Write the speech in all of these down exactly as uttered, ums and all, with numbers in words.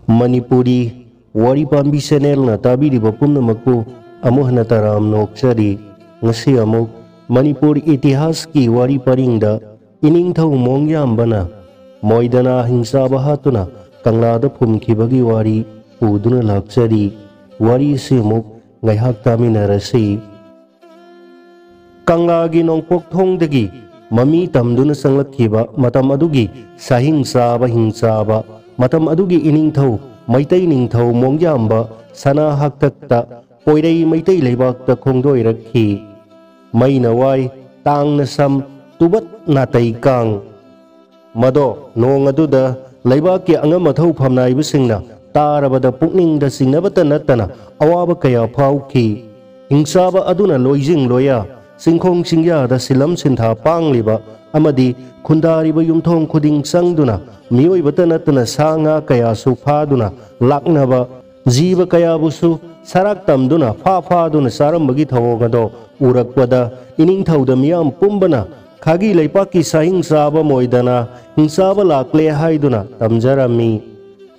ꯃꯅꯤꯄꯨꯔꯤ ꯋꯥꯔꯤ ꯄꯥꯝꯕꯤ ꯆꯦꯅꯦꯜꯅ ꯇꯥꯕꯤꯔꯤꯕ ꯄꯨꯝꯅꯃꯛꯄꯨ ꯑꯃꯨꯛ ꯍꯟꯅ ꯇꯔꯥꯝꯅ ꯑꯣꯛꯆꯔꯤ꯫ ꯉꯁꯤ ꯑꯃꯨꯛ ꯃꯅꯤꯄꯨꯔ ꯏꯇꯤꯍꯥꯁꯀꯤ ꯋꯥꯔꯤ ꯄꯔꯤꯡꯗ ꯏꯅꯤꯡꯊꯧ ꯃꯣꯡꯌꯥꯝꯕꯅ ꯃꯣꯏꯗꯅꯥ ꯍꯤꯡꯆꯥꯕ ꯍꯥꯠꯇꯨꯅ ꯀꯪꯂꯥꯗ ꯐꯨꯝꯈꯤꯕꯒꯤ ꯋꯥꯔꯤ ꯄꯨꯗꯨꯅ ꯂꯥꯛꯆꯔꯤ꯫ ꯋꯥꯔꯤꯁꯤ ꯑꯃꯨꯛ ꯉꯥꯏꯍꯥꯛ ꯇꯥꯃꯤꯟꯅꯔꯁꯤ꯫ ꯀꯪꯂꯥꯒꯤ ꯅꯣꯡꯄꯣꯛ ꯊꯣꯡꯗꯒꯤ ꯃꯃꯤ ꯇꯝꯗꯨꯅ ꯆꯪꯂꯛꯈꯤꯕ ꯃꯇꯝ ꯑꯗꯨꯒꯤ ꯁꯥꯍꯤꯡ ꯆꯥꯕ ꯍꯤꯡꯆꯥꯕ, ꯃꯇꯝ ꯑꯗꯨꯒꯤ ꯏꯅꯤꯡꯊꯧ ꯃꯩꯇꯩ ꯅꯤꯡꯊꯧ ꯃꯣꯡꯌꯥꯝꯕ ꯁꯅꯥ ꯍꯥꯛꯇꯛꯇ ꯄꯣꯏꯔꯩ ꯃꯩꯇꯩ ꯂꯩꯕꯥꯛꯇ ꯈꯣꯡꯗꯣꯏꯔꯛꯈꯤ꯫ ꯃꯩꯅ ꯋꯥꯏ, ꯇꯥꯡꯅ ꯁꯝ, ꯇꯨꯕꯠ ꯅꯥꯇꯩ ꯀꯥꯡ꯫ ꯃꯗꯣ ꯅꯣꯡ ꯑꯗꯨꯗ ꯂꯩꯕꯥꯛꯀꯤ ꯑꯉꯝ ꯑꯊꯧ ꯐꯝꯅꯥꯏꯕꯁꯤꯡꯅ ꯇꯥꯔꯕꯗ ꯄꯨꯛꯅꯤꯡꯗ ꯆꯤꯡꯅꯕꯇ ꯅꯠꯇꯅ ꯑꯋꯥꯕ ꯀꯌꯥ ꯐꯥꯎꯈꯤ꯫ ꯍꯤꯡꯆꯥꯕ ꯑꯗꯨꯅ ꯂꯣꯏꯖꯤꯡ ꯂꯣꯌꯥ, ꯆꯤꯡꯈꯣꯡ ꯆꯤꯡꯌꯥꯗ ꯁꯤꯜꯂꯝ ꯁꯤꯟꯊꯥ ꯄꯥꯡꯂꯤꯕ ꯑꯃꯗꯤ ꯈꯨꯟꯗꯥꯔꯤꯕ ꯌꯨꯝꯊꯣꯡ ꯈꯨꯗꯤꯡ ꯆꯪꯗꯨꯅ ꯃꯤꯑꯣꯏꯕꯇ ꯅꯠꯇꯅ ꯁꯥ ꯉꯥ ꯀꯌꯥꯁꯨ ꯐꯥꯗꯨꯅ ꯂꯥꯛꯅꯕ ꯖꯤꯕ ꯀꯌꯥꯕꯨꯁꯨ ꯁꯔꯥꯛ ꯇꯝꯗꯨꯅ ꯐꯥ ꯐꯥꯗꯨꯅ ꯆꯥꯔꯝꯕꯒꯤ ꯊꯧꯑꯣꯡ ꯑꯗꯣ ꯎꯔꯛꯄꯗ ꯏꯅꯤꯡꯊꯧꯗ ꯃꯤꯌꯥꯝ ꯄꯨꯝꯕꯅ ꯈꯥꯒꯤ ꯂꯩꯄꯥꯛꯀꯤ ꯁꯥꯍꯤꯡ ꯆꯥꯕ ꯃꯣꯏꯗꯅ ꯍꯤꯡꯆꯥꯕ ꯂꯥꯛꯂꯦ ꯍꯥꯏꯗꯨꯅ ꯇꯝꯖꯔꯝꯃꯤ꯫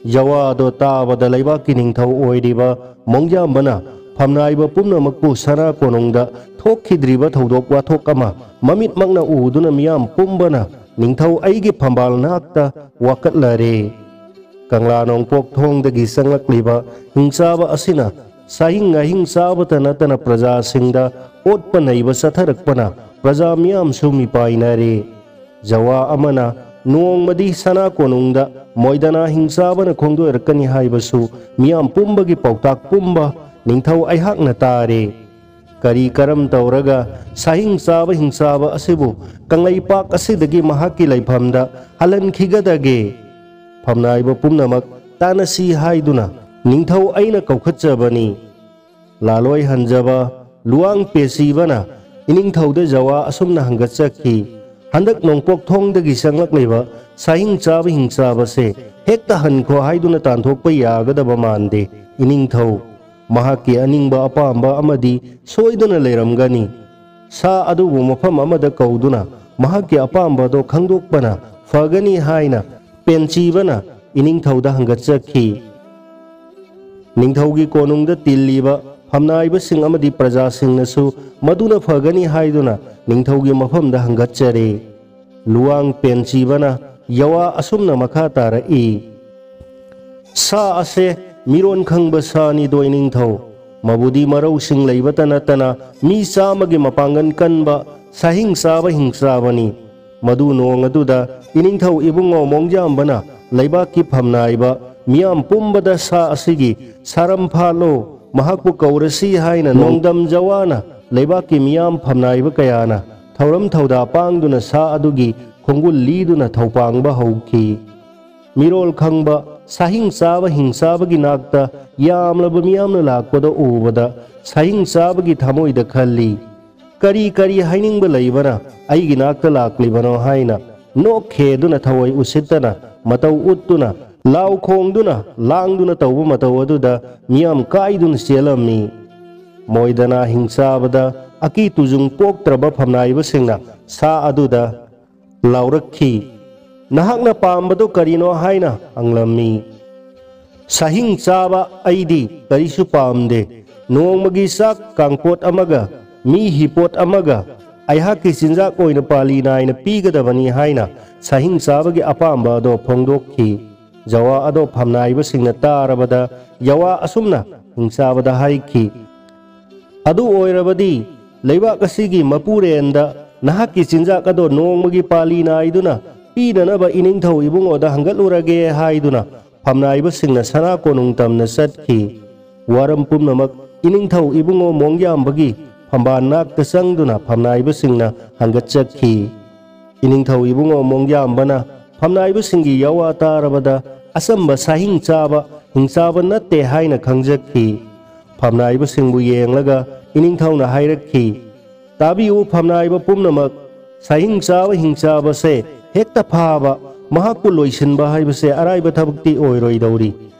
ꯌꯋꯥꯗꯣ ꯇꯥꯕꯗ ꯂꯩꯕꯥꯛꯀꯤ ꯅꯤꯡꯊꯧ ꯑꯣꯏꯔꯤꯕ ꯃꯣꯡꯖꯥꯝꯕꯅ ꯐꯝꯅꯥꯏꯕ ꯄꯨꯝꯅꯃꯛꯄꯨ ꯁꯅꯥ ꯀꯣꯅꯨꯡꯗ ꯊꯣꯛꯈꯤꯗ꯭ꯔꯤꯕ ꯊꯧꯗꯣꯛ ꯋꯥꯊꯣꯛ ꯑꯃ ꯃꯃꯤꯠꯃꯛꯅ ꯎꯗꯨꯅ ꯃꯤꯌꯥꯝ ꯄꯨꯝꯕꯅ ꯅꯤꯡꯊꯧ ꯑꯩꯒꯤ ꯐꯝꯕꯥꯜ ꯅꯥꯛꯇ ꯋꯥꯀꯠꯂꯔꯦ꯫ ꯀꯪꯂꯥ ꯅꯣꯡꯄꯣꯛ ꯊꯣꯡꯗꯒꯤ ꯆꯪꯂꯛꯂꯤꯕ ꯍꯤꯡꯆꯥꯕ ꯑꯁꯤꯅ ꯁꯥꯍꯤꯡ ꯉꯥꯍꯤꯡ ꯆꯥꯕꯇ ꯅꯠꯇꯅ ꯄ꯭ꯔꯖꯥꯁꯤꯡꯗ ꯑꯣꯠꯄ ꯅꯩꯕ ꯆꯠꯊꯔꯛꯄꯅ ꯄ꯭ꯔꯖꯥ ꯃꯤꯌꯥꯝꯁꯨ ꯃꯤꯄꯥꯏꯅꯔꯦ꯫ ꯖꯋꯥ ꯑꯃꯅ ꯅꯣꯡꯃꯗꯤ ꯁꯅꯥ ꯀꯣꯅꯨꯡꯗ ꯃꯣꯏꯗꯅꯥ ꯍꯤꯡꯆꯥꯕꯅ ꯈꯣꯡꯗꯣꯏꯔꯛꯀꯅꯤ ꯍꯥꯏꯕꯁꯨ ꯃꯤꯌꯥꯝ ꯄꯨꯝꯕꯒꯤ ꯄꯥꯎꯇꯥꯛ ꯄꯨꯝꯕ ꯅꯤꯡꯊꯧ ꯑꯩꯍꯥꯛꯅ ꯇꯥꯔꯦ꯫ ꯀꯔꯤ ꯀꯔꯝ ꯇꯧꯔꯒ ꯁꯥꯍꯤꯡ ꯆꯥꯕ ꯍꯤꯡꯆꯥꯕ ꯑꯁꯤꯕꯨ ꯀꯪꯂꯩꯄꯥꯛ ꯑꯁꯤꯗꯒꯤ ꯃꯍꯥꯛꯀꯤ ꯂꯩꯐꯝꯗ ꯍꯜꯍꯟꯈꯤꯒꯗꯒꯦ? ꯐꯝꯅꯥꯏꯕ ꯄꯨꯝꯅꯃꯛ ꯇꯥꯟꯅꯁꯤ ꯍꯥꯏꯗꯨꯅ ꯅꯤꯡꯊꯧ ꯑꯩꯅ ꯀꯧꯈꯠꯆꯕꯅꯤ꯫ ꯂꯥꯂꯣꯏ ꯍꯟꯖꯕ ꯂꯨꯋꯥꯡ ꯄꯦꯁꯤꯕꯅ ꯏꯅꯤꯡꯊꯧꯗ ꯖꯋꯥ ꯑꯁꯨꯝꯅ ꯍꯪꯒꯠꯆꯈꯤ, "ꯍꯟꯗꯛ ꯅꯣꯡꯄꯣꯛ ꯊꯣꯡꯗꯒꯤ ꯆꯪꯂꯛꯂꯤꯕ ꯁꯥꯍꯤꯡ ꯆꯥꯕ ꯍꯤꯡꯆꯥꯕꯁꯦ ꯍꯦꯛꯇ ꯍꯟꯈꯣ ꯍꯥꯏꯗꯨꯅ ꯇꯥꯟꯊꯣꯛꯄ ꯌꯥꯒꯗꯕ ꯃꯥꯟꯗꯦ ꯏꯅꯤꯡꯊꯧ꯫ ꯃꯍꯥꯛꯀꯤ ꯑꯅꯤꯡꯕ ꯑꯄꯥꯝꯕ ꯑꯃꯗꯤ ꯁꯣꯏꯗꯅ ꯂꯩꯔꯝꯒꯅꯤ꯫ ꯁꯥ ꯑꯗꯨꯕꯨ ꯃꯐꯝ ꯑꯃꯗ ꯀꯧꯗꯨꯅ ꯃꯍꯥꯛꯀꯤ ꯑꯄꯥꯝꯕꯗꯣ ꯈꯪꯗꯣꯛꯄꯅ ꯐꯒꯅꯤ" ꯍꯥꯏꯅ ꯄꯦꯟꯆꯤꯕꯅ ꯏꯅꯤꯡꯊꯧꯗ ꯍꯪꯒꯠꯆꯈꯤ꯫ ꯅꯤꯡꯊꯧꯒꯤ ꯀꯣꯅꯨꯡꯗ ꯇꯤꯜꯂꯤꯕ ꯐꯝꯅꯥꯏꯕꯁꯤꯡ ꯑꯃꯗꯤ ꯄ꯭ꯔꯖꯥꯁꯤꯡꯅꯁꯨ ꯃꯗꯨꯅ ꯐꯒꯅꯤ ꯍꯥꯏꯗꯨꯅ ꯅꯤꯡꯊꯧꯒꯤ ꯃꯐꯝꯗ ꯍꯪꯒꯠꯆꯔꯦ꯫ ꯂꯨꯋꯥꯡ ꯄꯦꯟꯆꯤꯕꯅ ꯌꯋꯥ ꯑꯁꯨꯝꯅ ꯃꯈꯥ ꯇꯥꯔꯛꯏ, "ꯁꯥ ꯑꯁꯦ ꯃꯤꯔꯣꯟ ꯈꯪꯕ ꯁꯥꯅꯤꯗꯣ ꯏꯅꯤꯡꯊꯧ, ꯃꯕꯨꯗꯤ ꯃꯔꯧꯁꯤꯡ ꯂꯩꯕꯇ ꯅꯠꯇꯅ ꯃꯤ ꯆꯥꯝꯃꯒꯤ ꯃꯄꯥꯡꯒꯜ ꯀꯟꯕ ꯁꯥꯍꯤꯡ ꯆꯥꯕ ꯍꯤꯡꯆꯥꯕꯅꯤ꯫ ꯃꯗꯨ ꯅꯣꯡ ꯑꯗꯨꯗ ꯏꯅꯤꯡꯊꯧ ꯏꯕꯨꯡꯉꯣ ꯃꯣꯡꯖꯥꯝꯕꯅ ꯂꯩꯕꯥꯛꯀꯤ ꯐꯝꯅꯥꯏꯕ ꯃꯤꯌꯥꯝ ꯄꯨꯝꯕꯗ ꯁꯥ ꯑꯁꯤꯒꯤ ꯁꯥꯔꯝ ꯐꯥꯠꯂꯣ, ꯃꯍꯥꯛꯄꯨ ꯀꯧꯔꯁꯤ" ꯍꯥꯏꯅ ꯅꯣꯡꯗꯝ ꯖꯋꯥꯅ ꯂꯩꯕꯥꯛꯀꯤ ꯃꯤꯌꯥꯝ ꯐꯝꯅꯥꯏꯕ ꯀꯌꯥꯅ ꯊꯧꯔꯝ ꯊꯧꯗꯥ ꯄꯥꯡꯗꯨꯅ ꯁꯥ ꯑꯗꯨꯒꯤ ꯈꯣꯡꯒꯨꯜ ꯂꯤꯗꯨꯅ ꯊꯧꯄꯥꯡꯕ ꯍꯧꯈꯤ꯫ ꯃꯤꯔꯣꯜ ꯈꯪꯕ ꯁꯥꯍꯤꯡ ꯆꯥꯕ ꯍꯤꯡꯆꯥꯕꯒꯤ ꯅꯥꯛꯇ ꯌꯥꯝꯂꯕ ꯃꯤꯌꯥꯝꯅ ꯂꯥꯛꯄꯗ ꯎꯕꯗ ꯁꯥꯍꯤꯡ ꯆꯥꯕꯒꯤ ꯊꯃꯣꯏꯗ ꯈꯜꯂꯤ, "ꯀꯔꯤ ꯀꯔꯤ ꯍꯥꯏꯅꯤꯡꯕ ꯂꯩꯕꯅ ꯑꯩꯒꯤ ꯅꯥꯛꯇ ꯂꯥꯛꯂꯤꯕꯅꯣ?" ꯍꯥꯏꯅ ꯅꯣꯛꯈꯦꯗꯨꯅ ꯊꯑꯣꯏ ꯎꯁꯤꯠꯇꯅ ꯃꯇꯧ ꯎꯠꯇꯨꯅ, ꯂꯥꯎ ꯈꯣꯡꯗꯨꯅ, ꯂꯥꯡꯗꯨꯅ ꯇꯧꯕ ꯃꯇꯧ ꯑꯗꯨꯗ ꯃꯤꯌꯥꯝ ꯀꯥꯏꯗꯨꯅ ꯆꯦꯜꯂꯝꯃꯤ꯫ ꯃꯣꯏꯗꯅꯥ ꯍꯤꯡꯆꯥꯕꯗ ꯑꯀꯤ ꯇꯨꯖꯨꯡ ꯄꯣꯛꯇ꯭ꯔꯕ ꯐꯝꯅꯥꯏꯕꯁꯤꯡꯅ ꯁꯥ ꯑꯗꯨꯗ ꯂꯥꯎꯔꯛꯈꯤ, "ꯅꯍꯥꯛꯅ ꯄꯥꯝꯕꯗꯨ ꯀꯔꯤꯅꯣ?" ꯍꯥꯏꯅ ꯍꯪꯂꯝꯃꯤ꯫ "ꯁꯥꯍꯤꯡ ꯆꯥꯕ ꯑꯩꯗꯤ ꯀꯔꯤꯁꯨ ꯄꯥꯝꯗꯦ꯫ ꯅꯣꯡꯃꯒꯤ ꯆꯥꯛ ꯀꯥꯡꯄꯣꯠ ꯑꯃꯒ ꯃꯤ ꯍꯤꯄꯣꯠ ꯑꯃꯒ ꯑꯩꯍꯥꯛꯀꯤ ꯆꯤꯟꯖꯥꯛ ꯑꯣꯏꯅ ꯄꯥꯂꯤ ꯅꯥꯏꯅ ꯄꯤꯒꯗꯕꯅꯤ" ꯍꯥꯏꯅ ꯁꯥꯍꯤꯡ ꯆꯥꯕꯒꯤ ꯑꯄꯥꯝꯕ ꯑꯗꯣ ꯐꯣꯡꯗꯣꯛꯈꯤ꯫ ꯖꯋꯥ ꯑꯗꯣ ꯐꯝꯅꯥꯏꯕꯁꯤꯡꯅ ꯇꯥꯔꯕꯗ ꯌꯋꯥ ꯑꯁꯨꯝꯅ ꯍꯤꯡꯆꯥꯕꯗ ꯍꯥꯏꯈꯤ, "ꯑꯗꯨ ꯑꯣꯏꯔꯕꯗꯤ ꯂꯩꯕꯥꯛ ꯑꯁꯤꯒꯤ ꯃꯄꯨꯔꯦꯟꯗ ꯅꯍꯥꯛꯀꯤ ꯆꯤꯟꯖꯥꯛ ꯑꯗꯣ ꯅꯣꯡꯃꯒꯤ ꯄꯥꯂꯤ ꯅꯥꯏꯗꯨꯅ ꯄꯤꯅꯅꯕ ꯏꯅꯤꯡꯊꯧ ꯏꯕꯨꯡꯉꯣꯗ ꯍꯪꯒꯠꯂꯨꯔꯒꯦ" ꯍꯥꯏꯗꯨꯅ ꯐꯝꯅꯥꯏꯕꯁꯤꯡꯅ ꯁꯅꯥ ꯀꯣꯅꯨꯡ ꯇꯝꯅ ꯆꯠꯈꯤ꯫ ꯋꯥꯔꯝ ꯄꯨꯝꯅꯃꯛ ꯏꯅꯤꯡꯊꯧ ꯏꯕꯨꯡꯉꯣ ꯃꯣꯡꯌꯥꯝꯕꯒꯤ ꯐꯝꯕꯥꯜ ꯅꯥꯛꯇ ꯆꯪꯗꯨꯅ ꯐꯝꯅꯥꯏꯕꯁꯤꯡꯅ ꯍꯪꯒꯠꯆꯈꯤ꯫ ꯏꯅꯤꯡꯊꯧ ꯏꯕꯨꯡꯉꯣ ꯃꯣꯡꯌꯥꯝꯕꯅ ꯐꯝꯅꯥꯏꯕꯁꯤꯡꯒꯤ ꯌꯋꯥ ꯇꯥꯔꯕꯗ ꯑꯆꯝꯕ ꯁꯥꯍꯤꯡ ꯆꯥꯕ ꯍꯤꯡꯆꯥꯕ ꯅꯠꯇꯦ ꯍꯥꯏꯅ ꯈꯪꯖꯈꯤ꯫ ꯐꯝꯅꯥꯏꯕꯁꯤꯡꯕꯨ ꯌꯦꯡꯂꯒ ꯏꯅꯤꯡꯊꯧꯅ ꯍꯥꯏꯔꯛꯈꯤ, "ꯇꯥꯕꯤꯌꯨ ꯐꯝꯅꯥꯏꯕ ꯄꯨꯝꯅꯃꯛ, ꯁꯥꯍꯤꯡ ꯆꯥꯕ ꯍꯤꯡꯆꯥꯕꯁꯦ ꯍꯦꯛꯇ ꯐꯥꯕ, ꯃꯍꯥꯛꯄꯨ ꯂꯣꯏꯁꯤꯟꯕ ꯍꯥꯏꯕꯁꯦ ꯑꯔꯥꯏꯕ ꯊꯕꯛꯇꯤ ꯑꯣꯏꯔꯣꯏꯗꯧꯔꯤ꯫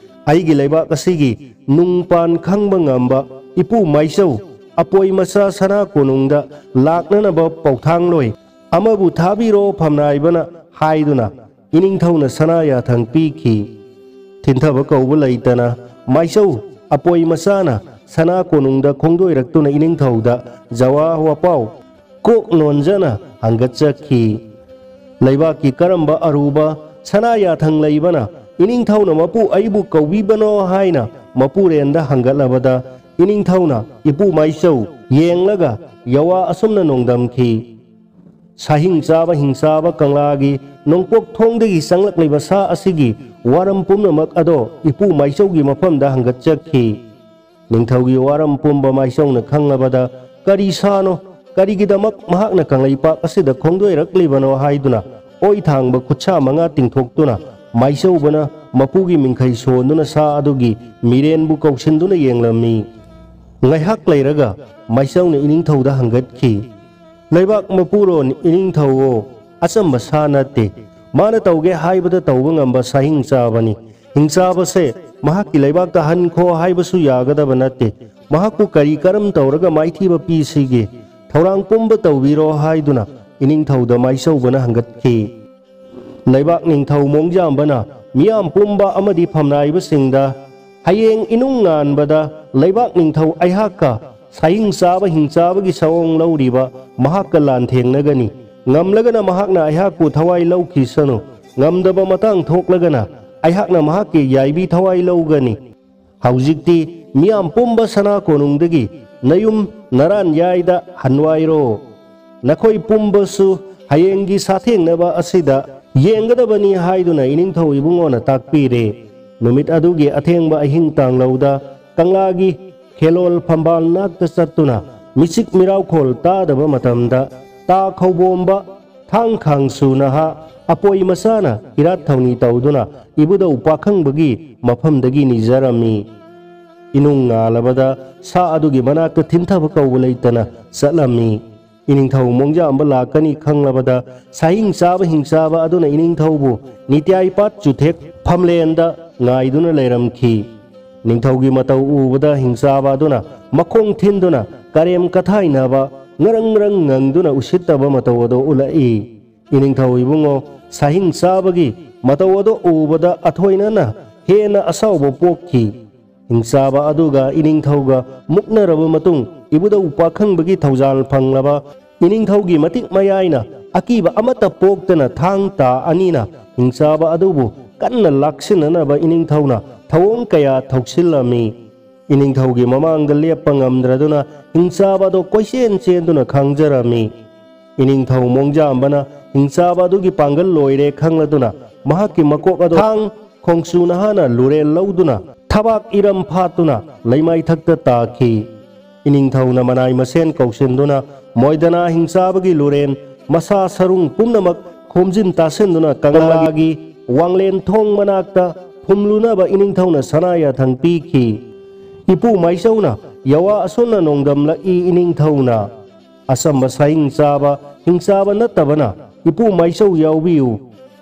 ꯑꯩꯒꯤ ꯂꯩꯕꯥꯛ ꯑꯁꯤꯒꯤ ꯅꯨꯡꯄꯥꯟ ꯈꯪꯕ ꯉꯝꯕ ꯏꯄꯨ ꯃꯥꯏꯆꯧ ꯑꯄꯣꯏ ꯃꯆꯥ ꯁꯅꯥ ꯀꯣꯅꯨꯡꯗ ꯂꯥꯛꯅꯅꯕ ꯄꯧꯊꯥꯡꯂꯣꯏ ꯑꯃꯕꯨ ꯊꯥꯕꯤꯔꯣ ꯐꯝꯅꯥꯏꯕꯅ" ꯍꯥꯏꯗꯨꯅ ꯏꯅꯤꯡꯊꯧꯅ ꯁꯅꯥ ꯌꯥꯊꯪ ꯄꯤꯈꯤ꯫ ꯊꯤꯟꯊꯕ ꯀꯧꯕ ꯂꯩꯇꯅ ꯃꯥꯏꯆꯧ ꯑꯄꯣꯏ ꯃꯆꯥꯅ ꯁꯅꯥ ꯀꯣꯅꯨꯡꯗ ꯈꯣꯡꯗꯣꯏꯔꯛꯇꯨꯅ ꯏꯅꯤꯡꯊꯧꯗ ꯖꯋꯥ ꯋꯥꯄꯥꯎ ꯀꯣꯛ ꯅꯣꯟꯖꯅ ꯍꯪꯒꯠꯆꯈꯤ꯫ ꯂꯩꯕꯥꯛꯀꯤ ꯀꯔꯝꯕ ꯑꯔꯨꯕ ꯁꯅꯥ ꯌꯥꯊꯪ ꯂꯩꯕꯅ ꯏꯅꯤꯡꯊꯧꯅ ꯃꯄꯨ ꯑꯩꯕꯨ ꯀꯧꯕꯤꯕꯅꯣ ꯍꯥꯏꯅ ꯃꯄꯨꯔꯦꯟꯗ ꯍꯪꯒꯠꯂꯕꯗ ꯏꯅꯤꯡꯊꯧꯅ ꯏꯄꯨ ꯃꯥꯏꯆꯧ ꯌꯦꯡꯂꯒ ꯌꯋꯥ ꯑꯁꯨꯝꯅ ꯅꯣꯡꯗꯝꯈꯤ꯫ ꯁꯥꯍꯤꯡ ꯆꯥꯕ ꯍꯤꯡꯆꯥꯕ ꯀꯪꯂꯥꯒꯤ ꯅꯣꯡꯄꯣꯛ ꯊꯣꯡꯗꯒꯤ ꯆꯪꯂꯛꯂꯤꯕ ꯁꯥ ꯑꯁꯤꯒꯤ ꯋꯥꯔꯝ ꯄꯨꯝꯅꯃꯛ ꯑꯗꯣ ꯏꯄꯨ ꯃꯥꯏꯆꯧꯒꯤ ꯃꯐꯝꯗ ꯍꯪꯒꯠꯆꯈꯤ꯫ ꯅꯤꯡꯊꯧꯒꯤ ꯋꯥꯔꯝ ꯄꯨꯝꯕ ꯃꯥꯏꯆꯧꯅ ꯈꯪꯂꯕꯗ, "ꯀꯔꯤ ꯁꯥꯅꯣ? ꯀꯔꯤꯒꯤꯗꯃꯛ ꯃꯍꯥꯛꯅ ꯀꯪꯂꯩꯄꯥꯛ ꯑꯁꯤꯗ ꯈꯣꯡꯗꯣꯏꯔꯛꯂꯤꯕꯅꯣ?" ꯍꯥꯏꯗꯨꯅ ꯑꯣꯏ ꯊꯥꯡꯕ ꯈꯨꯠꯁꯥ ꯃꯉꯥ ꯇꯤꯡꯊꯣꯛꯇꯨꯅ ꯃꯥꯏꯆꯧꯕꯅ ꯃꯄꯨꯒꯤ ꯃꯤꯡꯈꯩ ꯁꯣꯟꯗꯨꯅ ꯁꯥ ꯑꯗꯨꯒꯤ ꯃꯤꯔꯦꯟꯕꯨ ꯀꯧꯁꯤꯟꯗꯨꯅ ꯌꯦꯡꯂꯝꯃꯤ꯫ ꯉꯥꯏꯍꯥꯛ ꯂꯩꯔꯒ ꯃꯥꯏꯆꯧꯅ ꯏꯅꯤꯡꯊꯧꯗ ꯍꯪꯒꯠꯈꯤ, "ꯂꯩꯕꯥꯛ ꯃꯄꯨꯔꯣꯟ ꯏꯅꯤꯡꯊꯧꯋꯣ, ꯑꯆꯝꯕ ꯁꯥ ꯅꯠꯇꯦ꯫ ꯃꯥꯅ ꯇꯧꯒꯦ ꯍꯥꯏꯕꯗ ꯇꯧꯕ ꯉꯝꯕ ꯁꯥꯍꯤꯡ ꯆꯥꯕꯅꯤ꯫ ꯍꯤꯡꯆꯥꯕꯁꯦ ꯃꯍꯥꯛꯀꯤ ꯂꯩꯕꯥꯛꯇ ꯍꯟꯈꯣ ꯍꯥꯏꯕꯁꯨ ꯌꯥꯒꯗꯕ ꯅꯠꯇꯦ꯫ ꯃꯍꯥꯛꯄꯨ ꯀꯔꯤ ꯀꯔꯝ ꯇꯧꯔꯒ ꯃꯥꯏꯊꯤꯕ ꯄꯤꯁꯤꯒꯦ? ꯊꯧꯔꯥꯡ ꯄꯨꯝꯕ ꯇꯧꯕꯤꯔꯣ" ꯍꯥꯏꯗꯨꯅ ꯏꯅꯤꯡꯊꯧꯗ ꯃꯥꯏꯆꯧꯕꯅ ꯍꯪꯒꯠꯈꯤ꯫ ꯂꯩꯕꯥꯛ ꯅꯤꯡꯊꯧ ꯃꯣꯡꯖꯥꯝꯕꯅ ꯃꯤꯌꯥꯝ ꯄꯨꯝꯕ ꯑꯃꯗꯤ ꯐꯝꯅꯥꯏꯕꯁꯤꯡꯗ, "ꯍꯌꯦꯡ ꯏꯅꯨꯡ ꯉꯥꯟꯕꯗ ꯂꯩꯕꯥꯛ ꯅꯤꯡꯊꯧ ꯑꯩꯍꯥꯛꯀ ꯁꯥꯍꯤꯡ ꯆꯥꯕ ꯍꯤꯡꯆꯥꯕꯒꯤ ꯁꯑꯣꯡ ꯂꯧꯔꯤꯕ ꯃꯍꯥꯛꯀ ꯂꯥꯟꯊꯦꯡꯅꯒꯅꯤ꯫ ꯉꯝꯂꯒꯅ ꯃꯍꯥꯛꯅ ꯑꯩꯍꯥꯛꯄꯨ ꯊꯋꯥꯏ ꯂꯧꯈꯤꯁꯅꯨ, ꯉꯝꯗꯕ ꯃꯇꯥꯡ ꯊꯣꯛꯂꯒꯅ ꯑꯩꯍꯥꯛꯅ ꯃꯍꯥꯛꯀꯤ ꯌꯥꯏꯕꯤ ꯊꯋꯥꯏ ꯂꯧꯒꯅꯤ꯫ ꯍꯧꯖꯤꯛꯇꯤ ꯃꯤꯌꯥꯝ ꯄꯨꯝꯕ ꯁꯅꯥ ꯀꯣꯅꯨꯡꯗꯒꯤ ꯅꯌꯨꯝ ꯅꯔꯥꯟ ꯌꯥꯏꯗ ꯍꯟꯋꯥꯏꯔꯣ꯫ ꯅꯈꯣꯏ ꯄꯨꯝꯕꯁꯨ ꯍꯌꯦꯡꯒꯤ ꯁꯥꯊꯦꯡꯅꯕ ꯑꯁꯤꯗ ꯌꯦꯡꯒꯗꯕꯅꯤ" ꯍꯥꯏꯗꯨꯅ ꯏꯅꯤꯡꯊꯧ ꯏꯕꯨꯡꯉꯣꯅ ꯇꯥꯛꯄꯤꯔꯦ꯫ ꯅꯨꯃꯤꯠ ꯑꯗꯨꯒꯤ ꯑꯊꯦꯡꯕ ꯑꯍꯤꯡ ꯇꯥꯡꯂꯧꯗ ꯀꯪꯂꯥꯒꯤ ꯈꯦꯂꯣꯜ ꯐꯝꯕꯥꯜ ꯅꯥꯛꯇ ꯆꯠꯇꯨꯅ ꯃꯤꯆꯤꯛ ꯃꯤꯔꯥꯎꯈꯣꯜ ꯇꯥꯗꯕ ꯃꯇꯝꯗ ꯇꯥ ꯈꯧꯕꯣꯝꯕ ꯊꯥꯡ ꯈꯥꯡꯁꯨ ꯅꯍꯥ ꯑꯄꯣꯏ ꯃꯆꯥꯅ ꯏꯔꯥꯠ ꯊꯧꯅꯤ ꯇꯧꯗꯨꯅ ꯏꯕꯨꯙꯧ ꯄꯥꯈꯪꯕꯒꯤ ꯃꯐꯝꯗꯒꯤ ꯅꯤꯖꯔꯝꯃꯤ꯫ ꯏꯅꯨꯡ ꯉꯥꯜꯂꯕꯗ ꯁꯥ ꯑꯗꯨꯒꯤ ꯃꯅꯥꯛꯇ ꯊꯤꯟꯊꯕ ꯀꯧꯕ ꯂꯩꯇꯅ ꯆꯠꯂꯝꯃꯤ꯫ ꯏꯅꯤꯡꯊꯧ ꯃꯣꯡꯖꯥꯝꯕ ꯂꯥꯛꯀꯅꯤ ꯈꯪꯂꯕꯗ ꯁꯥꯍꯤꯡ ꯆꯥꯕ ꯍꯤꯡꯆꯥꯕ ꯑꯗꯨꯅ ꯏꯅꯤꯡꯊꯧꯕꯨ ꯅꯤꯇ꯭ꯌꯥꯏ ꯄꯥꯠ ꯆꯨꯊꯦꯛ ꯐꯝꯂꯦꯟꯗ ꯉꯥꯏꯗꯨꯅ ꯂꯩꯔꯝꯈꯤ꯫ ꯅꯤꯡꯊꯧꯒꯤ ꯃꯇꯧ ꯎꯕꯗ ꯍꯤꯡꯆꯥꯕ ꯑꯗꯨꯅ ꯃꯈꯣꯡ ꯊꯤꯟꯗꯨꯅ ꯀꯔꯦꯝ ꯀꯊꯥꯏꯅꯕ, ꯉꯔꯪ ꯉꯔꯪ ꯉꯪꯗꯨꯅ ꯎꯁꯤꯠꯇꯕ ꯃꯇꯧ ꯑꯗꯨ ꯎꯠꯂꯛꯏ꯫ ꯏꯅꯤꯡꯊꯧ ꯏꯕꯨꯡꯉꯣ, ꯁꯥꯍꯤꯡ ꯆꯥꯕꯒꯤ ꯃꯇꯧ ꯑꯗꯨ ꯎꯕꯗ ꯑꯊꯣꯏꯅꯅ ꯍꯦꯟꯅ ꯑꯁꯥꯎꯕ ꯄꯣꯛꯈꯤ꯫ ꯍꯤꯡꯆꯥꯕ ꯑꯗꯨꯒ ꯏꯅꯤꯡꯊꯧꯒ ꯃꯨꯛꯅꯔꯕ ꯃꯇꯨꯡ ꯏꯕꯨꯙꯧ ꯄꯥꯈꯪꯕꯒꯤ ꯊꯧꯖꯥꯜ ꯐꯪꯂꯕ ꯏꯅꯤꯡꯊꯧꯒꯤ ꯃꯇꯤꯛ ꯃꯌꯥꯏꯅ ꯑꯀꯤꯕ ꯑꯃꯠꯇ ꯄꯣꯛꯇꯅ ꯊꯥꯡ ꯇꯥ ꯑꯅꯤꯅ ꯍꯤꯡꯆꯥꯕ ꯑꯗꯨꯕꯨ ꯀꯟꯅ ꯂꯥꯛꯁꯤꯟꯅꯅꯕ ꯏꯅꯤꯡꯊꯧꯅ ꯊꯧꯑꯣꯡ ꯀꯌꯥ ꯊꯧꯁꯤꯜꯂꯝꯃꯤ꯫ ꯏꯅꯤꯡꯊꯧꯒꯤ ꯃꯃꯥꯡꯗ ꯂꯦꯞꯄ ꯉꯝꯗ꯭ꯔꯗꯨꯅ ꯍꯤꯡꯆꯥꯕ ꯑꯗꯨ ꯀꯣꯏꯆꯦꯟ ꯆꯦꯟꯗꯨꯅ ꯈꯥꯡꯖꯔꯝꯃꯤ꯫ ꯏꯅꯤꯡꯊꯧ ꯃꯣꯡꯖꯥꯝꯕꯅ ꯍꯤꯡꯆꯥꯕ ꯑꯗꯨꯒꯤ ꯄꯥꯡꯒꯜ ꯂꯣꯏꯔꯦ ꯈꯪꯂꯗꯨꯅ ꯃꯍꯥꯛꯀꯤ ꯃꯀꯣꯛ ꯑꯗꯨ ꯊꯥꯡ ꯈꯣꯡꯆꯨ ꯅꯍꯥꯅ ꯂꯨꯔꯦꯜ ꯂꯧꯗꯨꯅ ꯊꯕꯥꯛ ꯏꯔꯝ ꯐꯥꯠꯇꯨꯅ ꯂꯩꯃꯥꯏꯊꯛꯇ ꯇꯥꯈꯤ꯫ ꯏꯅꯤꯡꯊꯧꯅ ꯃꯅꯥꯏ ꯃꯁꯦꯟ ꯀꯧꯁꯤꯟꯗꯨꯅ ꯃꯣꯏꯗꯅꯥ ꯍꯤꯡꯆꯥꯕꯒꯤ ꯂꯨꯔꯦꯟ ꯃꯁꯥ ꯁꯔꯨꯡ ꯄꯨꯝꯅꯃꯛ ꯈꯣꯝꯖꯤꯟ ꯇꯥꯁꯤꯟꯗꯨꯅ ꯀꯪꯂꯥꯒꯤ ꯋꯥꯡꯂꯦꯟ ꯊꯣꯡ ꯃꯅꯥꯛꯇ ꯐꯨꯝꯂꯨꯅꯕ ꯏꯅꯤꯡꯊꯧꯅ ꯁꯅꯥ ꯌꯥꯊꯪ ꯄꯤꯈꯤ꯫ ꯏꯄꯨ ꯃꯥꯏꯆꯧꯅ ꯌꯋꯥ ꯑꯁꯣꯟꯅ ꯅꯣꯡꯗꯝꯂꯛꯏ ꯏꯅꯤꯡꯊꯧꯅ꯫ ꯑꯆꯝꯕ ꯁꯥꯍꯤꯡ ꯆꯥꯕ ꯍꯤꯡꯆꯥꯕ ꯅꯠꯇꯕꯅ ꯏꯄꯨ ꯃꯥꯏꯆꯧ ꯌꯥꯎꯕꯤꯌꯨ꯫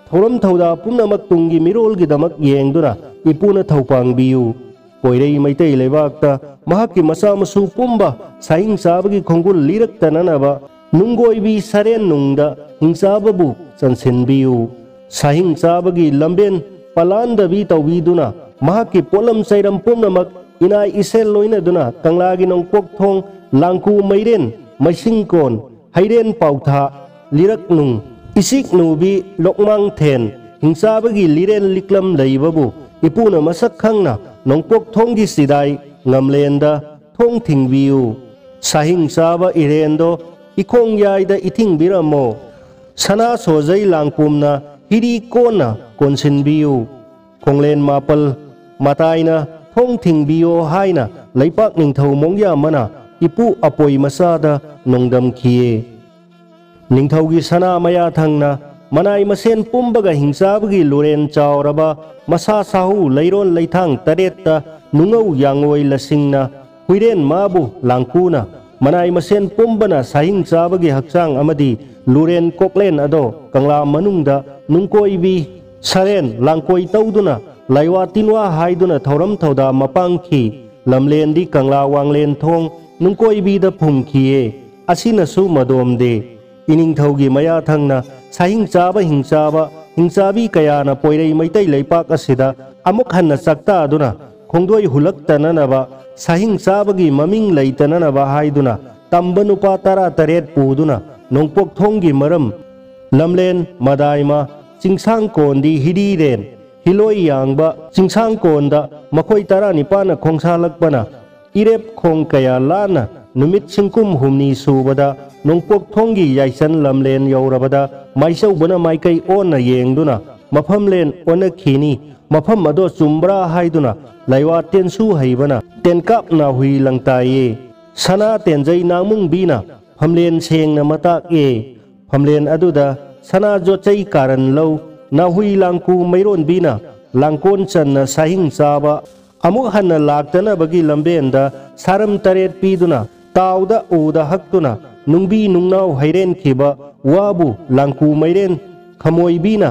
ꯊꯧꯔꯝ ꯊꯧꯗꯥ ꯄꯨꯝꯅꯃꯛ ꯇꯨꯡꯒꯤ ꯃꯤꯔꯣꯜꯒꯤꯗꯃꯛ ꯌꯦꯡꯗꯨꯅ ꯏꯄꯨꯅ ꯊꯧꯄꯥꯡꯕꯤꯌꯨ꯫ ꯄꯣꯏꯔꯩ ꯃꯩꯇꯩ ꯂꯩꯕꯥꯛꯇ ꯃꯍꯥꯛꯀꯤ ꯃꯆꯥ ꯃꯁꯨ ꯄꯨꯝꯕ ꯁꯥꯍꯤꯡ ꯆꯥꯕꯒꯤ ꯈꯣꯡꯒꯨꯜ ꯂꯤꯔꯛꯇꯅꯅꯕ ꯅꯨꯡꯒꯣꯏꯕꯤ ꯁꯔꯦꯟ ꯅꯨꯡꯗ ꯍꯤꯡꯆꯥꯕꯕꯨ ꯆꯟꯁꯤꯟꯕꯤꯌꯨ꯫ ꯁꯥꯍꯤꯡ ꯆꯥꯕꯒꯤ ꯂꯝꯕꯦꯟ ꯄꯂꯥꯟꯗꯕꯤ ꯇꯧꯕꯤꯗꯨꯅ ꯃꯍꯥꯛꯀꯤ ꯄꯣꯠꯂꯝ ꯆꯩꯔꯝ ꯄꯨꯝꯅꯃꯛ ꯏꯅꯥꯏ ꯏꯁꯦꯜ ꯂꯣꯏꯅꯗꯨꯅ ꯀꯪꯂꯥꯒꯤ ꯅꯣꯡꯄꯣꯛ ꯊꯣꯡ, ꯂꯥꯡꯀꯨ ꯃꯩꯔꯦꯟ, ꯃꯩꯁꯤꯡꯀꯣꯟ, ꯍꯩꯔꯦꯟ ꯄꯥꯎꯊꯥ, ꯂꯤꯔꯛꯅꯨꯡ, ꯏꯆꯤꯛꯅꯨꯕꯤ, ꯂꯣꯛꯃꯥꯡꯊꯦꯟ, ꯍꯤꯡꯆꯥꯕꯒꯤ ꯂꯤꯔꯦꯟ ꯂꯤꯛꯂꯝ ꯂꯩꯕꯕꯨ ꯏꯄꯨꯅ ꯃꯁꯛ ꯈꯪꯅ ꯅꯣꯡꯄꯣꯛ ꯊꯣꯡꯒꯤ ꯆꯤꯗꯥꯏ ꯉꯝꯂꯦꯟꯗ ꯊꯣꯡ ꯊꯤꯡꯕꯤꯌꯨ꯫ ꯁꯥꯍꯤꯡ ꯆꯥꯕ ꯏꯔꯦꯟꯗꯣ ꯏꯈꯣꯡ ꯌꯥꯏꯗ ꯏꯊꯤꯡꯕꯤꯔꯝꯃꯣ꯫ ꯁꯅꯥ ꯁꯣꯖꯩ ꯂꯥꯡꯄꯣꯝꯅ ꯍꯤꯔꯤ ꯀꯣꯟꯅ ꯀꯣꯟꯁꯤꯟꯕꯤꯌꯨ꯫ ꯈꯣꯡꯂꯦꯟ ꯃꯥꯄꯜ ꯃꯇꯥꯏꯅ ꯊꯣꯡ ꯊꯤꯡꯕꯤꯌꯣ ꯍꯥꯏꯅ ꯂꯩꯄꯥꯛ ꯅꯤꯡꯊꯧ ꯃꯣꯡꯌꯥꯝꯕꯅ ꯏꯄꯨ ꯑꯄꯣꯏ ꯃꯆꯥꯗ ꯅꯣꯡꯗꯝꯈꯤꯌꯦ꯫ ꯅꯤꯡꯊꯧꯒꯤ ꯁꯅꯥ ꯃꯌꯥ ꯊꯪꯅ ꯃꯅꯥꯏ ꯃꯁꯦꯟ ꯄꯨꯝꯕꯒ ꯍꯤꯡꯆꯥꯕꯒꯤ ꯂꯨꯔꯦꯟ ꯆꯥꯎꯔꯕ ꯃꯁꯥ ꯁꯥꯍꯨ ꯂꯩꯔꯣꯟ ꯂꯩꯊꯥꯡ ꯇꯔꯦꯠꯇ ꯅꯨꯡꯉꯧ ꯌꯥꯡꯉꯣꯏ ꯂꯁꯤꯡꯅ ꯍꯨꯏꯔꯦꯟ ꯃꯥꯕꯨ ꯂꯥꯡꯀꯨꯅ ꯃꯅꯥꯏ ꯃꯁꯦꯟ ꯄꯨꯝꯕꯅ ꯁꯥꯍꯤꯡ ꯆꯥꯕꯒꯤ ꯍꯛꯆꯥꯡ ꯑꯃꯗꯤ ꯂꯨꯔꯦꯟ ꯀꯣꯛꯂꯦꯟ ꯑꯗꯣ ꯀꯪꯂꯥ ꯃꯅꯨꯡꯗ ꯅꯨꯡꯀꯣꯏꯕꯤ ꯁꯔꯦꯟ ꯂꯥꯡꯀꯣꯏ ꯇꯧꯗꯨꯅ ꯂꯥꯏꯋꯥ ꯇꯤꯟꯋꯥ ꯍꯥꯏꯗꯨꯅ ꯊꯧꯔꯝ ꯊꯧꯗꯥ ꯃꯄꯥꯡꯈꯤ꯫ ꯂꯝꯂꯦꯟꯗꯤ ꯀꯪꯂꯥ ꯋꯥꯡꯂꯦꯟ ꯊꯣꯡ ꯅꯨꯡꯀꯣꯏꯕꯤꯗ ꯐꯨꯝꯈꯤꯌꯦ꯫ ꯑꯁꯤꯅꯁꯨ ꯃꯗꯣꯝꯗꯦ꯫ ꯏꯅꯤꯡꯊꯧꯒꯤ ꯃꯌꯥ ꯊꯪꯅ ꯁꯥꯍꯤꯡ ꯆꯥꯕ ꯍꯤꯡꯆꯥꯕ, ꯍꯤꯡꯆꯥꯕꯤ ꯀꯌꯥꯅ ꯄꯣꯏꯔꯩ ꯃꯩꯇꯩ ꯂꯩꯄꯥꯛ ꯑꯁꯤꯗ ꯑꯃꯨꯛ ꯍꯟꯅ ꯆꯥꯛꯇꯥꯗꯨꯅ ꯈꯣꯡꯗꯣꯏ ꯍꯨꯜꯂꯛꯇꯅꯅꯕ, ꯁꯥꯍꯤꯡ ꯆꯥꯕꯒꯤ ꯃꯃꯤꯡ ꯂꯩꯇꯅꯅꯕ ꯍꯥꯏꯗꯨꯅ ꯇꯝꯕ ꯅꯨꯄꯥ ꯇꯔꯥ ꯇꯔꯦꯠ ꯄꯨꯗꯨꯅ ꯅꯣꯡꯄꯣꯛ ꯊꯣꯡꯒꯤ ꯃꯔꯝ, ꯂꯝꯂꯦꯟ, ꯃꯗꯥꯏꯃ, ꯆꯤꯡꯁꯥꯡ ꯀꯣꯟꯗꯤ ꯍꯤꯔꯤꯔꯦꯟ, ꯍꯤꯂꯣꯏ ꯌꯥꯡꯕ, ꯆꯤꯡꯁꯥꯡ ꯀꯣꯟꯗ ꯃꯈꯣꯏ ꯇꯔꯥꯅꯤꯄꯥꯟꯅ ꯈꯣꯡꯁꯥꯜꯂꯛꯄꯅ ꯏꯔꯦꯞ ꯈꯣꯡ ꯀꯌꯥ ꯂꯥꯟꯅ ꯅꯨꯃꯤꯠ ꯁꯤꯡꯀꯨꯝ ꯍꯨꯝꯅꯤ ꯁꯨꯕꯗ ꯅꯣꯡꯄꯣꯛ ꯊꯣꯡꯒꯤ ꯌꯥꯏꯁꯟ ꯂꯝꯂꯦꯟ ꯌꯧꯔꯕꯗ ꯃꯥꯏꯆꯧꯕꯅ ꯃꯥꯏꯀꯩ ꯑꯣꯟꯅ ꯌꯦꯡꯗꯨꯅ ꯃꯐꯝꯂꯦꯟ ꯑꯣꯟꯅꯈꯤꯅꯤ, ꯃꯐꯝ ꯑꯗꯣ ꯆꯨꯝꯕ꯭ꯔꯥ ꯍꯥꯏꯗꯨꯅ ꯂꯩꯋꯥ ꯇꯦꯟꯁꯨ ꯍꯩꯕꯅ ꯇꯦꯟꯀꯥꯞ ꯅꯥꯍꯨꯏ ꯂꯪꯇꯥꯏꯌꯦ꯫ ꯁꯅꯥ ꯇꯦꯟꯖꯩ ꯅꯥꯡꯃꯨꯡꯕꯤꯅ ꯐꯝꯂꯦꯟ ꯁꯦꯡꯅ ꯃꯇꯥꯛꯑꯦ꯫ ꯐꯝꯂꯦꯟ ꯑꯗꯨꯗ ꯁꯅꯥ ꯖꯣꯠꯆꯩ ꯀꯥꯔꯟ ꯂꯧ, ꯅꯥꯍꯨꯏ ꯂꯥꯡꯀꯨ ꯃꯩꯔꯣꯟꯕꯤꯅ ꯂꯥꯡꯀꯣꯟ ꯆꯟꯅ ꯁꯥꯍꯤꯡ ꯆꯥꯕ, ꯑꯃꯨꯛ ꯍꯟꯅ ꯂꯥꯛꯇꯅꯕꯒꯤ ꯂꯝꯕꯦꯟꯗ ꯁꯥꯔꯝ ꯇꯔꯦꯠ ꯄꯤꯗꯨꯅ ꯇꯥꯎꯗ ꯎꯗ ꯍꯛꯇꯨꯅ ꯅꯨꯡꯕꯤ ꯅꯨꯡꯅꯥꯎ ꯍꯩꯔꯦꯟꯈꯤꯕ ꯋꯥꯕꯨ ꯂꯥꯡꯀꯨ ꯃꯩꯔꯦꯟ ꯈꯃꯣꯏꯕꯤꯅ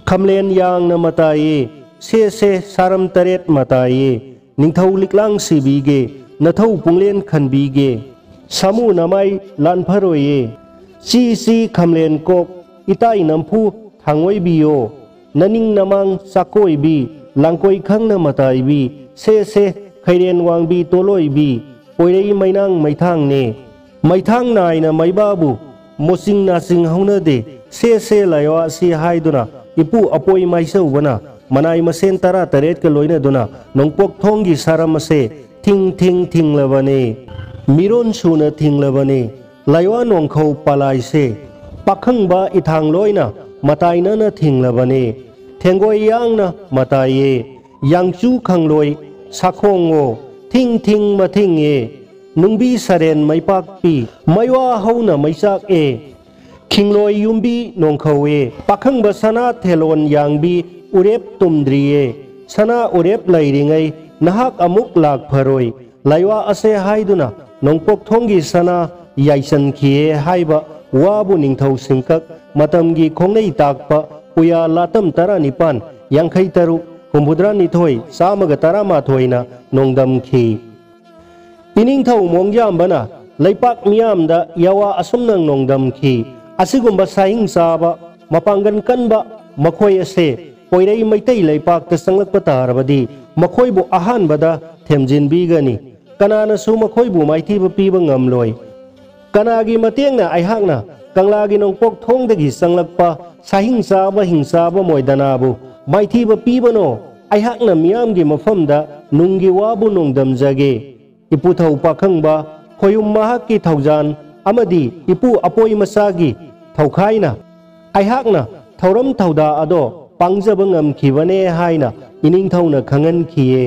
ꯈꯝꯂꯦꯟ ꯌꯥꯡꯅ ꯃꯇꯥꯏꯌꯦ, ꯁꯦ ꯁꯦ ꯁꯥꯔꯝ ꯇꯔꯦꯠ ꯃꯇꯥꯏꯌꯦ, ꯅꯤꯡꯊꯧ ꯂꯤꯛꯂꯥꯡ ꯁꯤꯕꯤꯒꯦ, ꯅꯊꯧ ꯄꯨꯡꯂꯦꯟ ꯈꯟꯕꯤꯒꯦ, ꯁꯥꯃꯨ ꯅꯃꯥꯏ ꯂꯥꯟꯐꯔꯣꯏꯌꯦ, ꯆꯤ ꯆꯤ ꯈꯝꯂꯦꯟ ꯀꯣꯛ, ꯏꯇꯥꯏ ꯅꯝꯐꯨ ꯊꯥꯡꯉꯣꯏꯕꯤꯌꯣ, ꯅꯅꯤꯡ ꯅꯃꯥꯡ ꯆꯥꯛꯀꯣꯏꯕꯤ, ꯂꯥꯡꯀꯣꯏ ꯈꯪꯅ ꯃꯇꯥꯏꯕꯤ, ꯁꯦ ꯁꯦ ꯈꯩꯔꯦꯟ ꯋꯥꯡꯕꯤ ꯇꯣꯂꯣꯏꯕꯤ, ꯄꯣꯏꯔꯩ ꯃꯩꯅꯥꯡ ꯃꯩꯊꯥꯡꯅꯦ꯫ ꯃꯩꯊꯥꯡ ꯅꯥꯏꯅ ꯃꯩꯕꯥꯕꯨ ꯃꯣꯆꯤꯡ ꯅꯥꯆꯤꯡ ꯍꯧꯅꯗꯦ, ꯁꯦ ꯁꯦ ꯂꯥꯏꯋꯥ ꯑꯁꯤ ꯍꯥꯏꯗꯨꯅ ꯏꯄꯨ ꯑꯄꯣꯏ ꯃꯥꯏꯆꯧꯕꯅ ꯃꯅꯥꯏ ꯃꯁꯦꯟ ꯇꯔꯥ ꯇꯔꯦꯠꯀ ꯂꯣꯏꯅꯗꯨꯅ ꯅꯣꯡꯄꯣꯛ ꯊꯣꯡꯒꯤ ꯁꯥꯔꯝ ꯑꯁꯦ ꯊꯤꯡ ꯊꯤꯡ ꯊꯤꯡꯂꯕꯅꯦ꯫ ꯃꯤꯔꯣꯟ ꯁꯨꯅ ꯊꯤꯡꯂꯕꯅꯦ꯫ ꯂꯥꯏꯋꯥ ꯅꯣꯡꯈꯧ ꯄꯥꯂꯥꯏꯁꯦ ꯄꯥꯈꯪꯕ ꯏꯊꯥꯡ ꯂꯣꯏꯅ ꯃꯇꯥꯏꯅꯅ ꯊꯤꯡꯂꯕꯅꯦ꯫ ꯊꯦꯡꯒꯣꯏ ꯌꯥꯡꯅ ꯃꯇꯥꯏꯌꯦ꯫ ꯌꯥꯡꯆꯨ ꯈꯪꯂꯣꯏ ꯁꯥꯈꯣꯡꯉꯣ ꯊꯤꯡ ꯊꯤꯡ ꯃꯊꯤꯡꯉꯦ꯫ ꯅꯨꯡꯕꯤ ꯁꯔꯦꯟ ꯃꯩꯄꯥꯛꯄꯤ ꯃꯩꯋꯥ ꯍꯧꯅ ꯃꯩꯆꯥꯛꯑꯦ꯫ ꯈꯤꯡꯂꯣꯏ ꯌꯨꯝꯕꯤ ꯅꯣꯡꯈꯧꯋꯦ ꯄꯥꯈꯪꯕ ꯁꯅꯥ ꯊꯦꯂꯣꯟ ꯌꯥꯡꯕꯤ ꯎꯔꯦꯞ ꯇꯨꯝꯗ꯭ꯔꯤꯌꯦ꯫ ꯁꯅꯥ ꯎꯔꯦꯞ ꯂꯩꯔꯤꯉꯩ ꯅꯍꯥꯛ ꯑꯃꯨꯛ ꯂꯥꯛꯐꯔꯣꯏ꯫ ꯂꯥꯏꯋꯥ ꯑꯁꯦ ꯍꯥꯏꯗꯨꯅ ꯅꯣꯡꯄꯣꯛ ꯊꯣꯡꯒꯤ ꯁꯅꯥ ꯌꯥꯏꯁꯟꯈꯤꯌꯦ ꯍꯥꯏꯕ ꯋꯥꯕꯨ ꯅꯤꯡꯊꯧ ꯁꯤꯡꯀꯛ ꯃꯇꯝꯒꯤ ꯈꯣꯡꯅꯩ ꯇꯥꯛꯄ ꯄꯨꯌꯥ ꯂꯥꯇꯝ ꯇꯔꯥꯅꯤꯄꯥꯟ, ꯌꯥꯡꯈꯩ ꯇꯔꯨꯛ, ꯍꯨꯝꯐꯨꯇꯔꯥ ꯅꯤꯊꯣꯏ, ꯆꯥꯝꯃꯒ ꯇꯔꯥꯃꯥꯊꯣꯏꯅ ꯅꯣꯡꯗꯝꯈꯤ꯫ ꯏꯅꯤꯡꯊꯧ ꯃꯣꯡꯖꯥꯝꯕꯅ ꯂꯩꯄꯥꯛ ꯃꯤꯌꯥꯝꯗ ꯌꯥꯋꯥ ꯑꯁꯨꯝꯅ ꯅꯣꯡꯗꯝꯈꯤ꯫ ꯑꯁꯤꯒꯨꯝꯕ ꯁꯥꯍꯤꯡ ꯆꯥꯕ, ꯃꯄꯥꯡꯒꯜ ꯀꯟꯕ ꯃꯈꯣꯏ ꯑꯁꯦ ꯄꯣꯏꯔꯩ ꯃꯩꯇꯩ ꯂꯩꯄꯥꯛꯇ ꯆꯪꯂꯛꯄ ꯇꯥꯔꯕꯗꯤ ꯃꯈꯣꯏꯕꯨ ꯑꯍꯥꯟꯕꯗ ꯊꯦꯝꯖꯤꯟꯕꯤꯒꯅꯤ꯫ ꯀꯅꯥꯅꯁꯨ ꯃꯈꯣꯏꯕꯨ ꯃꯥꯏꯊꯤꯕ ꯄꯤꯕ ꯉꯝꯂꯣꯏ꯫ ꯀꯅꯥꯒꯤ ꯃꯇꯦꯡꯅ ꯑꯩꯍꯥꯛꯅ ꯀꯪꯂꯥꯒꯤ ꯅꯣꯡꯄꯣꯛ ꯊꯣꯡꯗꯒꯤ ꯆꯪꯂꯛꯄ ꯁꯥꯍꯤꯡ ꯆꯥꯕ ꯍꯤꯡꯆꯥꯕ ꯃꯣꯏꯗꯅꯥꯕꯨ ꯃꯥꯏꯊꯤꯕ ꯄꯤꯕꯅꯣ? ꯑꯩꯍꯥꯛꯅ ꯃꯤꯌꯥꯝꯒꯤ ꯃꯐꯝꯗ ꯅꯨꯡꯒꯤ ꯋꯥꯕꯨ ꯅꯣꯡꯗꯝꯖꯒꯦ꯫ ꯏꯄꯨꯊꯧ ꯄꯥꯈꯪꯕ ꯈꯣꯌꯨꯝ ꯃꯍꯥꯛꯀꯤ ꯊꯧꯖꯥꯟ ꯑꯃꯗꯤ ꯏꯄꯨ ꯑꯄꯣꯏ ꯃꯆꯥꯒꯤ ꯊꯧꯈꯥꯏꯅ ꯑꯩꯍꯥꯛꯅ ꯊꯧꯔꯝ ꯊꯧꯗꯥ ꯑꯗꯣ ꯄꯥꯡꯖꯕ ꯉꯝꯈꯤꯕꯅꯦ ꯍꯥꯏꯅ ꯏꯅꯤꯡꯊꯧꯅ ꯈꯪꯍꯟꯈꯤꯌꯦ꯫